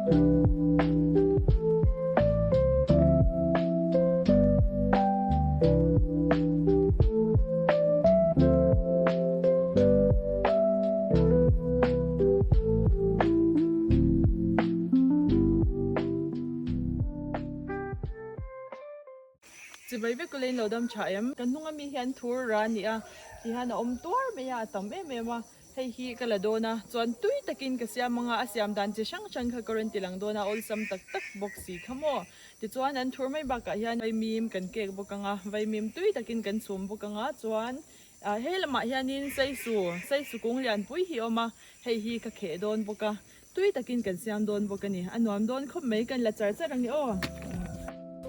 Chibai vek ula in lo dam tha em? Kan hnung ami hian thur ra a ni a, tihian a awm tuar mai a, a tam em em a. Hei hi ka la dawn a, chuan tui takin ka siam anga a siam dan chi hrang hrang kha ka rawn ti lang dawn a, awlsam tak tak bawk si kha maw. Tichuan an thur mai bakah hian vaimim kan kek bawk anga, vaimim tui takin kan chhum bawk anga, chuan hei lamah hianin saisu, saisu kung lianpui hi a awm a, hei hi ka kheh dawn bawk a. Tui takin kan siam dawn bawk a ni. A nuam dawn khawp mai, kan la char char ang e aw.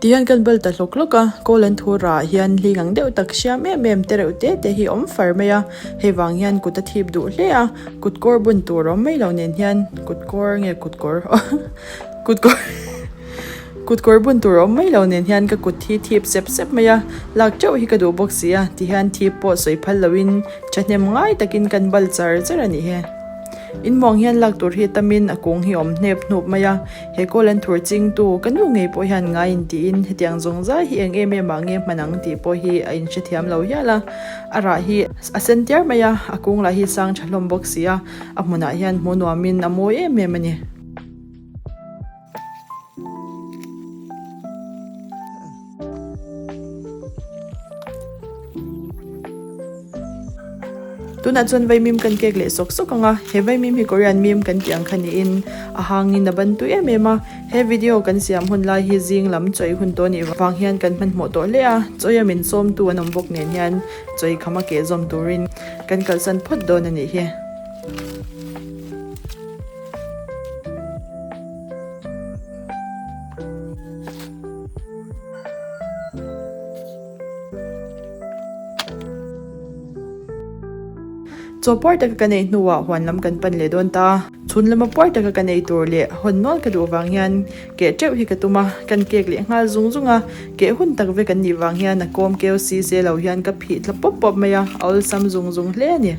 Tihian kan bal ta hlawk hlawk a, kawl an thu rah hian hling ang deuh tak hriam em em te reuh te te hi awm far mai a, hei vang hian kut a thip duh hle a, kut kawr bun tur awm mai lo nen hian kut kawr nge kut kawr kut kawr kut kawr bun tur awm mai lo nen hian ka kut hi thip sep sep mai a, lak teuh hi ka duh bawk si a, tihian thip pawh sawi phal loin thahnem ngai takin kan bal char char a nih hi. Inmuang hian lak tur hi tamin a kung hi awm hnep hnup mai a, he kawl an thur chingtu ka nu ngei pawh hian ngai intiin hetiang zawng zai hi eng em em ah nge hman ang tih pawh hi a inhrethiam lo hial a, a rah hi a sen tiar mai a, a kung lah hi sang tha hlawm bawk si a, a hmunah hian hmuh nuamin a mawi em em a ni. Tunah chuan vaimim kan kek leh sawk sawk ang a, he vaimim hi Korean mim kan tih ang kha niin a hangin a ban tui em em a, he video kan siam hun lai hi zing lam chawi hun tawh anih vang hian kan hmanhmawh tawh hle a, chawi a min sawmtu an awm bawk nen hian chawi kham a keh zawm turin kan kalsan phawt dawn a nih hi. Chaw puar taka kan ei hnuah huan lam kan pan leh dawn ta. Chhun lama puar taka kan ei tur leh hawn nual ka duh vang hian keh teuh hi ka tum a, kan kek leh nghal zung zung a, keh hun tak vek an nih vang hian a kawm keu si se lo hian ka phih tla pawp pawp mai a, a awlsam zung zung hle a ni.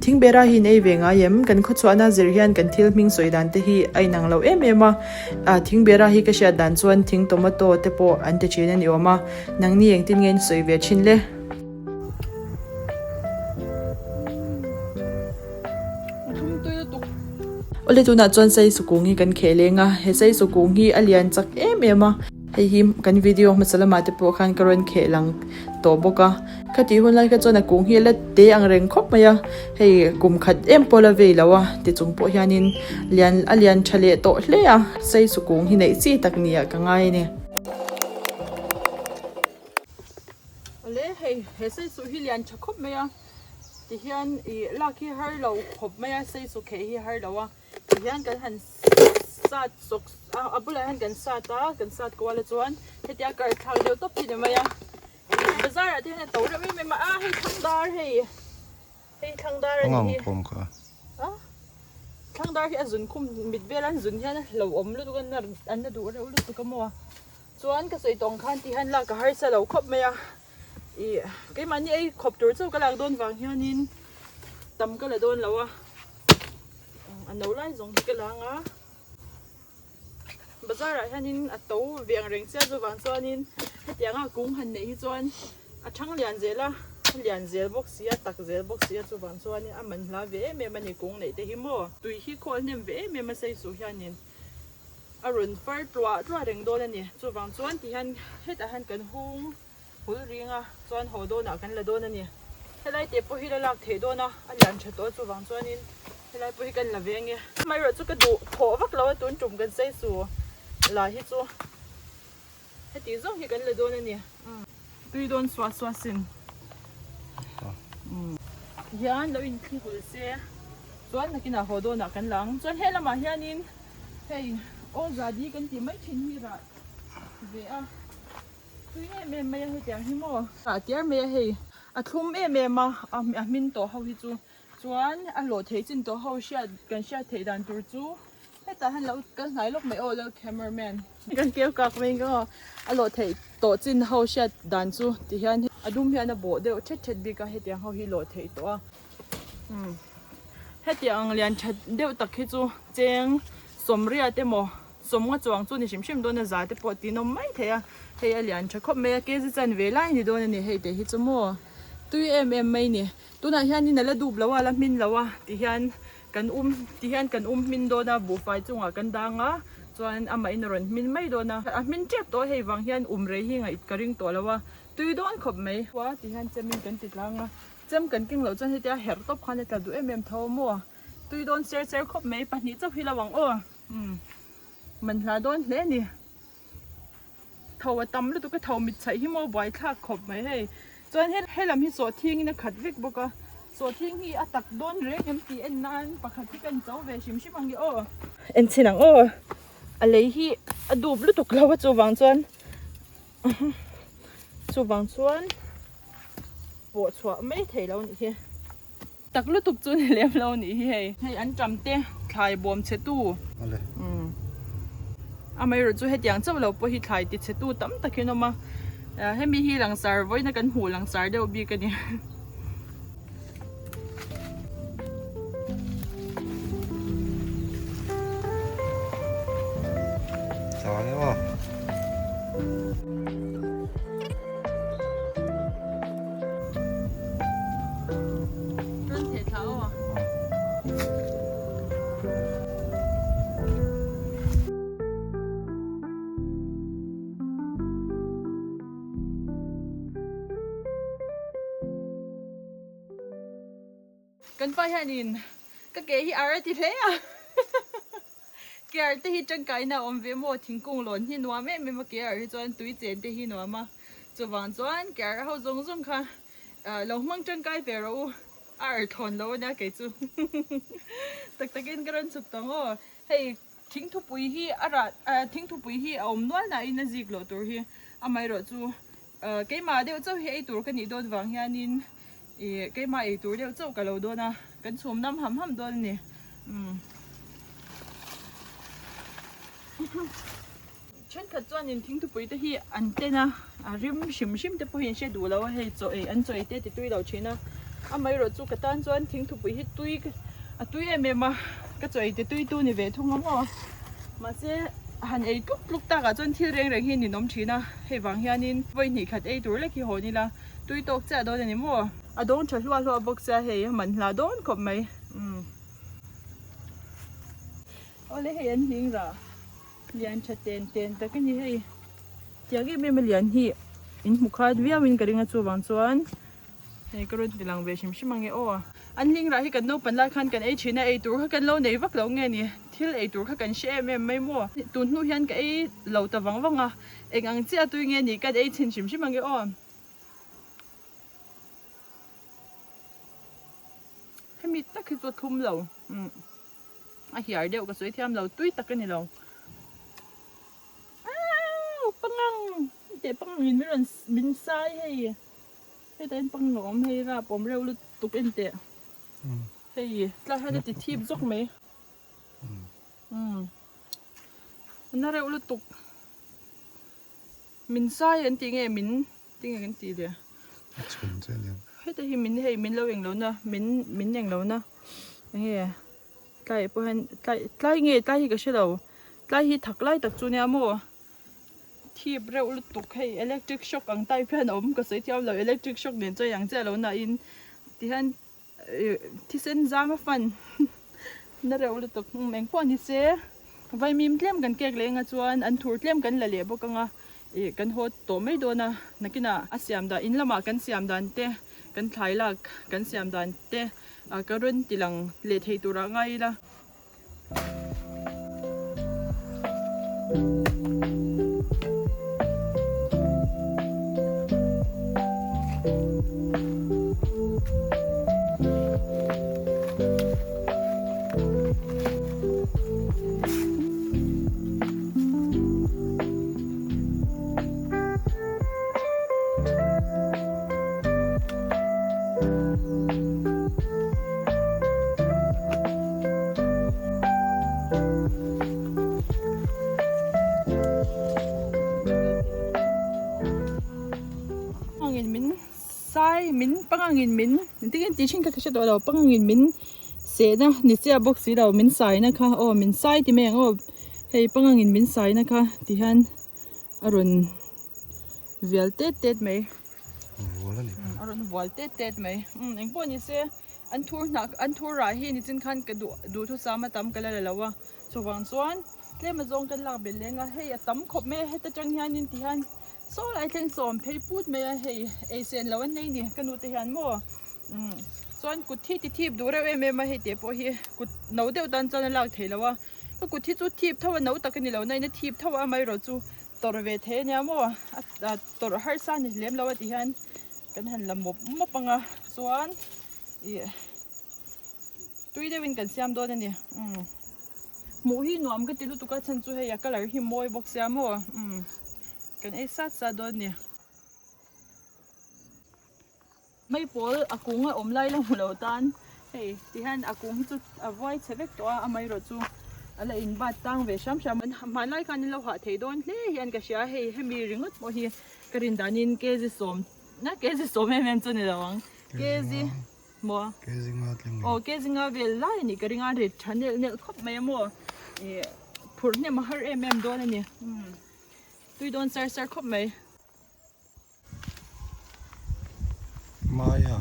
Thingbera hi in ei ve ngai em? Kan khawchhuahna zir hian kan thil hming sawi dan te hi a inang lo em em a. Ah, thingbera hi ka hriat dan chuan thing tomato te pawh an ti thin a ni awm a. Nangni engtin nge in sawi ve thin le? Awle tunah chuan Saisu kung hi kan kheh leng a. He Saisu kung hi a lian chak em em a. Hei hi kan video hmasa lamah te pawh khan ka rawn kheh lang tawh bawk a. Khatih hun lai kha chuan a kung hi a la te ang reng khawp mai a, hei kum khat em pawh la vei lo a ti chung pawh hianin lian a lian tha leh tawh hle a, saisu kung hi neih chi tak nia ka ngai a ni. Awle hei he saisu hi lian tha khawp mai a tihian ih lak hi har lo khawp mai a saisu kheh hi har lo a. Tihian kan han sat sawk a a bulah hian kan sat a kan sat kual a chuan hetia kar thlak deuh tawp hi ni mai a bazar ah te hian a to reuh em em a a hei thangdar hei hei thangdar a ni hi a thangdar hi a zun khum mit vel an zun hian a hlauhawm lutuk a an la duh reuh lutuk a maw chuan ka sawi tawng khan tihian lak a harsa lo khawp mai a ih keimahni ei khawp tur chauh ka lak dawn vang hianin tam ka la dawn lo a. A no lai zawng hi ka la ang a bazar ah hianin a to ve ang reng sia chuvang chuanin hetiang a kung han neih hi chuan a thang lian zel a a lian zel bawk si a tak zel bawk si a chuvang chuanin a man hla ve em em a ni kung neih te hi maw tui hi khawl hnem ve em em a sei suh hianin a rawn far tluah tluah reng dawn a ni chuvang chuan tihian hetah hian kan hung. Hul ring a chuan haw dawnah kan la dawn a ni. Helai te pawh hi la lak theih dawn a, a lian tha tawh a chuvang chuanin helai pawh hi kan la ve ange. Amaherawh chu ka duh thawh vak lo a tun tum kan sei su la hi chu heti zawng hi kan la dawn a ni. Tui dawn suah suah sin hian lo inthli hul se chuan nakinah haw dawnah kan la ang. Chuan he lamah hianin hei. Aw zadi kan tih mai thin hi rah ve a tui em em mai a hetiang hi maw rah tiar mai a hei a thlum em em a a hmin tawh ho hi chu chuan a hlawh theih chin tawh ho hriat kan hriat theih dan tur chu hetah hian lo kal hnai lawk mai aw lo camera man kan keu kak mai ang aw a hlawh theih tawh chin ho hriat dan chu ti hian a dum hian a bawh deuh thet thet bik a hetiang ho hi hlawh theih tawh a. Umm hetiang ang lian that deuh tak hi chu cheng sawmriat emaw sawmnga chuang chu ni hrim hrim dawn a za te pawh tin awm mai thei a hei a lian tha khawp mai a kg chan ve lai a ni dawn a ni hei te hi chu maw tui em em mai a ni tunah hianin a la dup lo a a la hmin lo a ti hian kan um ti hian kan um hmin dawn a buhfai chungah kan dang a chuan amahin a rawn hmin mai dawn a a hmin tep tawh a hei vang hian um rei hi ngaih ka ring tawh lo a tui dawn khawp mai ti hian chemin kan ti tlang a. Chem kan keng loh chuan hetia herh tawp khan a tla duh em em tho a maw? Tui dawn ser ser khawp mai, pahnih chauh hi lo ang aw. Umm man hla dawn hle a ni. Tho a tam lutuk a, tho mit chhaih hi maw buai thlak khawp mai hei. Chuan he helam hi sawhthing in a khat vek bawk a, sawhthing hi a tak dawn reng em tih en nan pakhat hi kan cho ve hrim hrim ang i aw. En chhin ang aw, a lei hi a dup lutuk lo a chuvang chuan chuvang chuan. Pawh chhuah mai thei lo nih hi. Tak lutuk chu ni lem lo nih hi hei. Hei an ṭam te thlai bawm chhe tu. Umm. Amaherawh chu hetiang chauh lo pawh hi thlai ti chhe tu tam tak hian awm a. Hemi hi langsar vawiina kan hmuh langsar deuh bik a ni. Kan pa hianin ka ke hi ar a ti hle a ke ar te hi tangkaina a awm ve maw thingkung lawn hi nuam em em a ke ar hi chuan tui chen te hi nuam a chuvang chuan ke ar ho zawng zawng kha lo hmang tangkai ve rawh u a ar thlawn lo ania kei chu tak takin ka rawn chhuk tawh ang aw hei thingthupui hi a rah thingthupui hi a awm nual nain a zik loh tur hi amaherawh chu. Keimah deuh chauh hi ei tur ka nih dawn vang hianin ih keimah ei tur deuh chauh ka lo dawn a, kan chhum nam ham ham dawn a ni. Umm. Thenkhat chuanin thingthupui te hi an ten a, a rim hrim hrim te pawhin hre duh lo a, hei chaw ei an chaw ei te ti tui lo thin a, amaherawh chu ka tan chuan thingthupui hi tui a tui em em a, ka chaw ei ti tui tu ni ve thung a maw. Mahse han ei tluk tluk takah chuan thil reng reng hi a ninawm thin a, hei vang hianin vawi hnih khat ei tur lek hi hawn ila tui tawk chiah dawn a ni maw? A dawng tha hluah hluah bawk sia hei a man hla dawn khawp mai umm. Awle hei an hling rah lian tha ten ten tak a ni hei tiang em em a lian hi in hmu khat viau in ka ring a chuvang chuan Hei ka rawn ti lang ve hrim hrim ang e aw. An hling rah hi kan naupan lai khan kan ei thin a, ei tur kha kan lo nei vak lo nge ni, thil ei tur kha kan hre em em mai maw. Tun hnu hian ka ei lo ta vang vang a, eng ang chiah tui nge ni kan ei chhin hrim hrim ang e aw. Hemi tak hi chu a thlum lo, a hiar deuh ka sawi thiam lo, tui tak a ni lo. Aau pangang teh pangang in min rawn min sai hei. Hetah hian pangang a awm hei rap awm reuh lutuk en teh hei tlai hian a ti thip zawk mai umm a na reuh lutuk min sai an tih nge min tinge kan tih leh a chhun che aniang heta hi min hei min lo eng lo na min min eng lo na enge tlai pawh hian tlai tlai nge tlai hi ka hre lo tlai hi thak lai tak chu nia maw. Thip reuh lutuk hei electric shock ang type hian a awm ka sawi thiam lo electric shock nen chuan ang chiah lo na in tihian ih thisen zam a fan na reuh lutuk umm engpawh ni se vaimim tlem kan kek leh anga chuan an thur tlem kan la leh bawk anga ih kan haw tawh mai dawn a nakinah a siam dan in lamah kan siam dan te kan thlai lak kan siam dan te ah ka rawn ti lang leh thei turah ngai ila. Pangangin min engtin nge tih thin kha ka hre tawh lo pangangin min sehna ni chiah bawk si lo min saina kha aw min sai ti mai ang aw hei pangangin min saina kha ti hian a rawn vial tet tet mai a rawn vual tet tet mai umm engpawh ni se an thur hnah an thur rah hi nichin khan ka duh duhthusam a tam ka la la lo a chuvang chuan tlem azawng kan lak belh leng a hei a tam khawp mai a heta tang hianin ti hian. Saw lai thleng sawm phei put mai a, hei ei sen lo an nei ni ka nu te hian maw umm chuan kut hi ti thip duh reuh em em a hei teh pawh hi kut no deuh tan chuan a lak theih loh a ka kut hi chu thip tho a no tak a ni lo na in a thip tho a amaherawh chu tawrh ve thei a nia maw a tawrh harsa a ni lem lo a ti hian kan han la mawp mawp ang a chuan ih tui deuh in kan siam dawn a ni umm. Hmuh hi nuam ka ti lutuk a chhan chu hei a colour hi mawi bawk sia maw umm kan ei sat sat dawn a ni. Maipawl a kung a awm lai la hmu lo tan hei ti hian a kung hi chu a vuai chhe vek tawh a amaherawh chu a la in bat tang ve hram hram a hmanlai khan in lo hah thei dawn hle hian ka hria hei hemi ringawt pawh hi ka rin danin kg sawm na kg sawm em em chu ni lo ang kg. Maw? Ke zinga tling Aw, ke zinga vel lai a nih ka ring a, rit tha nelh nelh khawp mai a maw? Ih phurh hnem a har em em dawn a ni. Umm tui dawn sar sar khawp mai. Maya.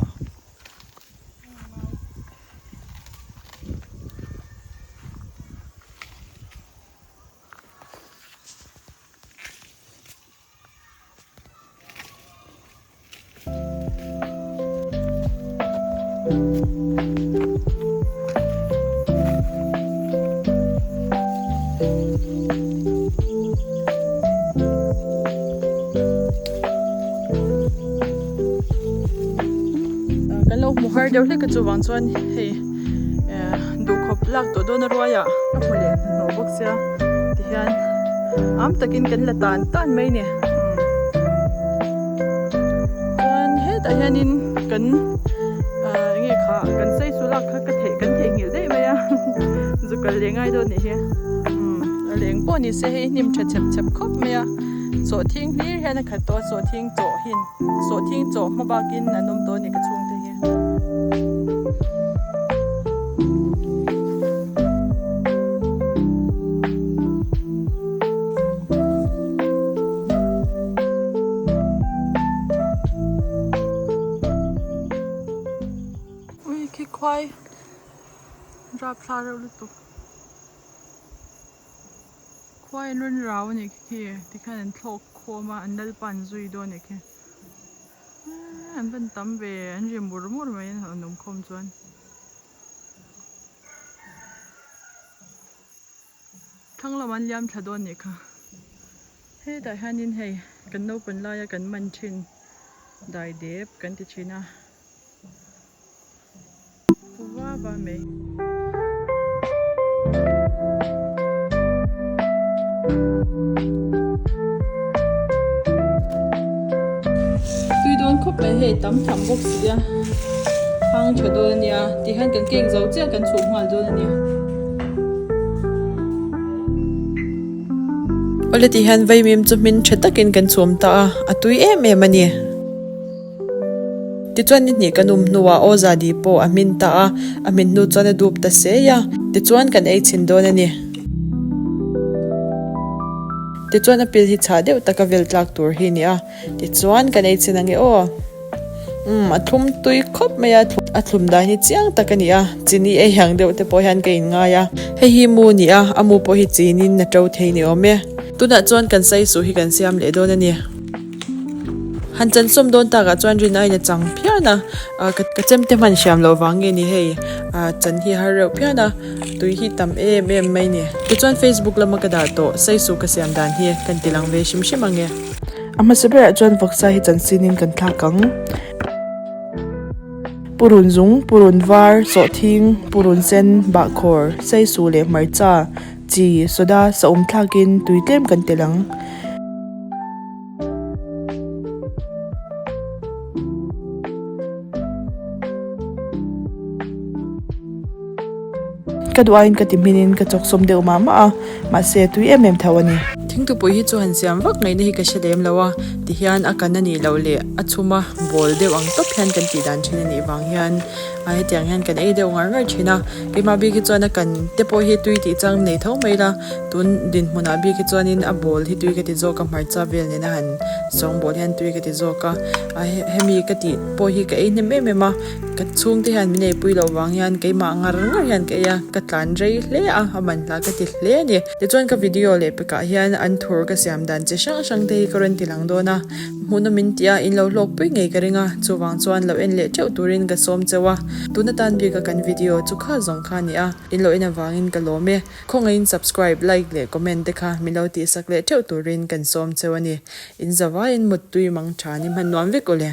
Kan lo hmu har deuh hlek a chuvang chuan hei duhkhawp lak tawh dawn a ruai ah ka hmu leh hnuhnawh bawk sia tihian am takin kan la tan tan mai a ni. Chuan hetah hianin kan ah enge kha kan sei chu lak kha ka theih kan theihnghilh daih mai a zu kal leh ngai dawn nih hi umm a leng pawh ni se hei hnim tha chep chep khawp mai a sawhthing hlir hian a khat tawh a sawhthing chawh hin sawhthing chawh hma bakin an awm tawh a ni ka chhungte hi. Ui khi khuai rap thla reuh lutuk khuai an rawn rau a nih khi tikhian an thlawk khawm a an lalpa an zui dawn a nih khi an van tam ve an ri mur mur mai an awm khawm chuan. Thlang lam an liam thla dawn nih kha. Hetah hianin hei kan naupang laia kan man thin dai dep kan ti thin a. Pu va va mai. Tui dawn khawp mai hei tam tham bawk si a hang tha dawn a nia tihian kan cake zo chiah kan chhuh nghal dawn a nia. Awle tihian vaimim chu hmin tha takin kan chhum ta a, a tui em em a ni. Tichuan ni hnih kan um hnuah aw zadi pawh a hmin ta a, a hmin hnu chuan a dup ta sei a, tichuan kan ei chhin dawn a ni. Tichuan a pil hi chhah deuh taka vel tlak tur hi a ni a, tichuan kan ei chhin ange aw. Umm a thlum tui khawp mai a, a thlum dan hi chiang tak a ni a, chini ei ang deuh te pawh hian ka inngai a. Hei hi mu a ni a, a mu pawh hi chinin a to thei ni awm e. Tunah chuan kan saisuh hi kan siam leh dawn a ni. Han chan sawm dawn takah chuan rin aiin a chang phian a, ah ka chemte hman hriam loh vang nge ni hei ah chan hi a har reuh phian a, tui hi tam em em mai ni. Tichuan Facebook lama ka dah tawh Saisu ka siam dan hi kan ti lang ve hrim hrim ang e. A hmasa berah chuan vawksa hi chansinin kan thlak ang. Purun zung, purun var, sawhthing, purun sen, bahkhawr, saisu leh hmarcha, chi, soda, saum thlakin tui tlem kan tel ang. Ka duh aiin ka ti hminin ka chawk sawm deuh mah mah a, mahse tui em em tho a ni. Thingtupui hi chu han siam vak ngaihna hi ka hre lem lo a, tihian a kan a nih loh leh a chhum a bawl deuh ang tawp hian kan tih dan thin a nih vang hian a hetiang hian kan ei deuh ngar ngar thin a, keimah bik hi chuan a kan te pawh hi tui tih chang nei tho mai la, tun dinhmunah bik hi chuanin a bawl hi tui ka ti zawk a, hmarcha vel nena han sawng bawl hian tui ka ti zawk a, a hemi ka tih pawh hi ka ei hnem em em a. Ka chhungte hian min eipui loh vang hian keimah ngar ngar hian ka ei a, ka tlan rei hle a, a man hla ka ti hle a ni. Tichuan ka video leh pekah hian an thur ka siam dan chi hrang hrang te hi ka rawn ti lang dawn a, hmuhnawm min ti a, in lo hlawk pui ngei ka ring a, chuvang chuan lo en leh teuh turin ka sawm cheu a. Tuna tan bika kan video chu kha zawng kha a ni a, in lo en avangin ka lawm e. Khawngaihin subscribe, like leh comment te kha min lo tihsak leh teuh turin kan sawm cheu a ni. In zavaiin muttui mang tha ni hman nuam vek aw le.